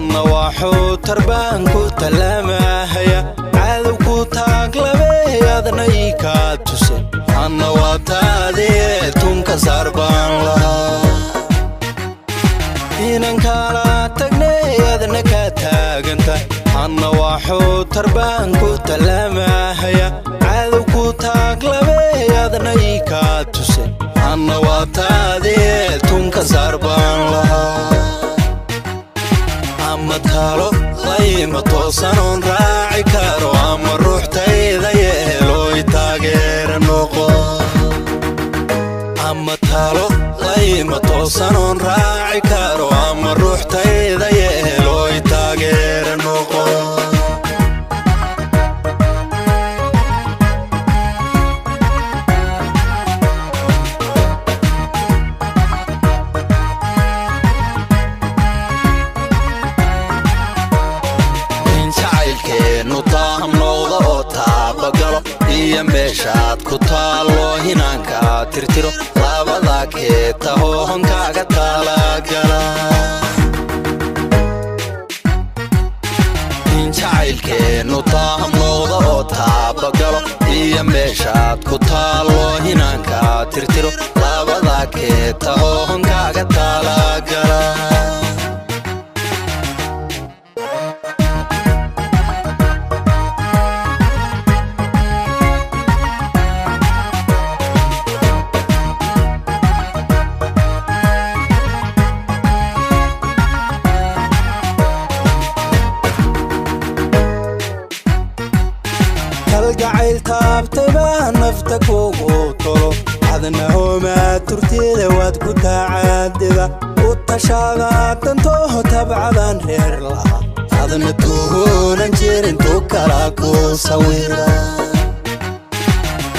Anna waxuu tarbaan ku talaamahaya, cadow ku taaglabe adna ii kaa tuse. Anna waa taadee tunka saar baan lahaa. Inan kala tagnay adna ka taaganta. Anna waxuu tarbaan ku talaamahaya, cadow ku taaglabe adna ii kaa tuse. Anna waa taadee tunka saar baan lahaa. Ama talo layma toosanoon raaci karo, ama ruuxtayda yeelooy taageera noqo. Ama talo layma toosanoon raaci karo, ama ruuxtayda yeelooy taageera noqo. In jacaylkeennu taam noqdo oo taabagalo, iyo meeshaad ku taallo hinaanka tirtiro, labada keeta hoohonkaaga taalagala. In jacaylkeennu taam noqdo oo taabagalo, iyo meeshaad ku taallo hinaanka tirtiro, labada keeta hoohonkaaga taalagala. Kalgacayl taabtay baa nafta kugu tolo, adna homaa turtida waad ku tacaadida. U tashaada dantooho tabcadan reer laha, adna tuhunan jirin tu kala ku sawira.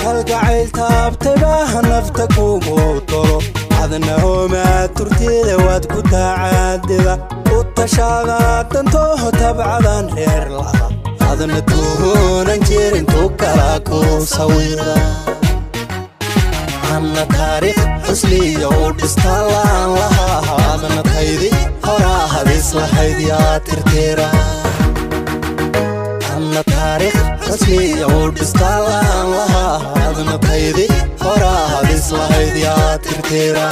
Kalgacayl taabtay baa nafta kugu tolo, adna homaa turtida waad ku tacaadida. U tashaada dantooho tabcadan reer laha, adna tuhunan jirin tu kala ku sawira. Anna taariikh xusliya u dhistaalaan lahaa, adna taydi horaa hadis lahayd yaa tirtira. Anna taariikh xusliya u dhistaalaan lahaa, adna taydi horaa hadis lahayd yaa tirtira.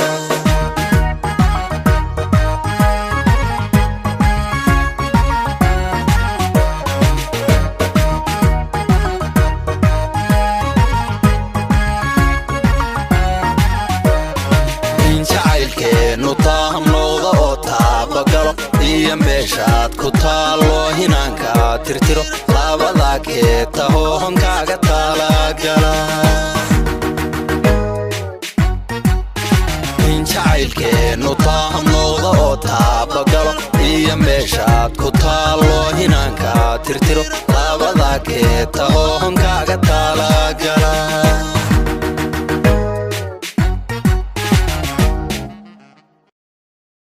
In jacaylkeennu taam noqdo oo taabagalo, iyo meeshaad ku taallo hinaanka tirtiro, labada keeta hoohonkaaga taalagala. In jacaylkeennu taam